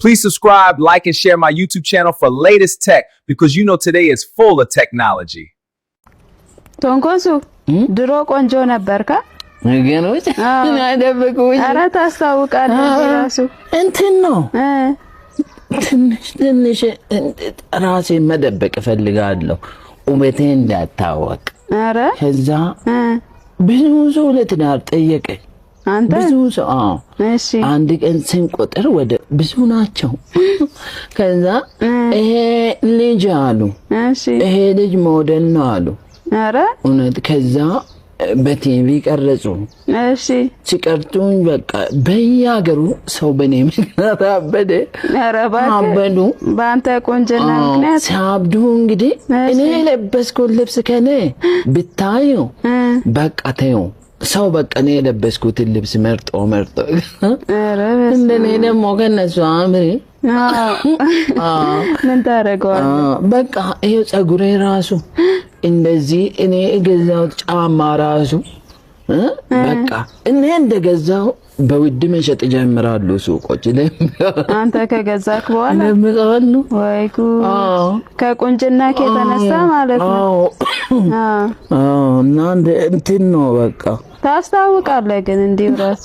Please subscribe, like, and share my YouTube channel for latest tech because you know today is full of technology. ቶንኮሱ፣ ድሮ ቆንጆ ነበርካ? ወገኖች አደበቁኝ። ኧረ ታስታውቃለህ ራሱ። እንትን ነው፣ ትንሽ ትንሽ ራሴን መደበቅ እፈልጋለሁ፣ ውበቴ እንዳታወቅ። ኧረ። ከዛ ብዙ ሰው ለትዳር ጠየቀኝ። አንተ? ብዙ ሰው፣ አዎ። አንድ ቀን ስንቆጥር ወደ ብዙ ናቸው። ከዛ ይሄ ልጅ አሉ፣ ይሄ ልጅ ሞዴል ነው አሉ። ኧረ። እውነት፣ ከዛ በቲቪ ቀረጹ። ሲቀርጹኝ በቃ በየሀገሩ ሰው በእኔ ምክንያት አበደ። ኧረ እባክህ። አበዱ። በአንተ ቆንጅና ምክንያት። ሲያብዱ እንግዲህ እኔ የለበስኩት ልብስ ከኔ ብታዩ በቃ ተይው፣ ሰው በቃ እኔ የለበስኩትን ልብስ መርጦ መርጦ ኧረ። እንደኔ ደግሞ ከነሱ አምሪ። ምን ታደርገዋለህ? በቃ ይሄው ፀጉሬ ራሱ እንደዚህ፣ እኔ የገዛሁት ጫማ ራሱ በቃ እኔ እንደገዛው በውድ መሸጥ ይጀምራሉ ሱቆች። አንተ ከገዛክ በኋላ? ለምቃሉ። ወይ ጉድ! ከቁንጅና የተነሳ ማለት ነው። እና እንትን ነው በቃ። ታስታውቃለህ ግን እንዲሁ ራሱ።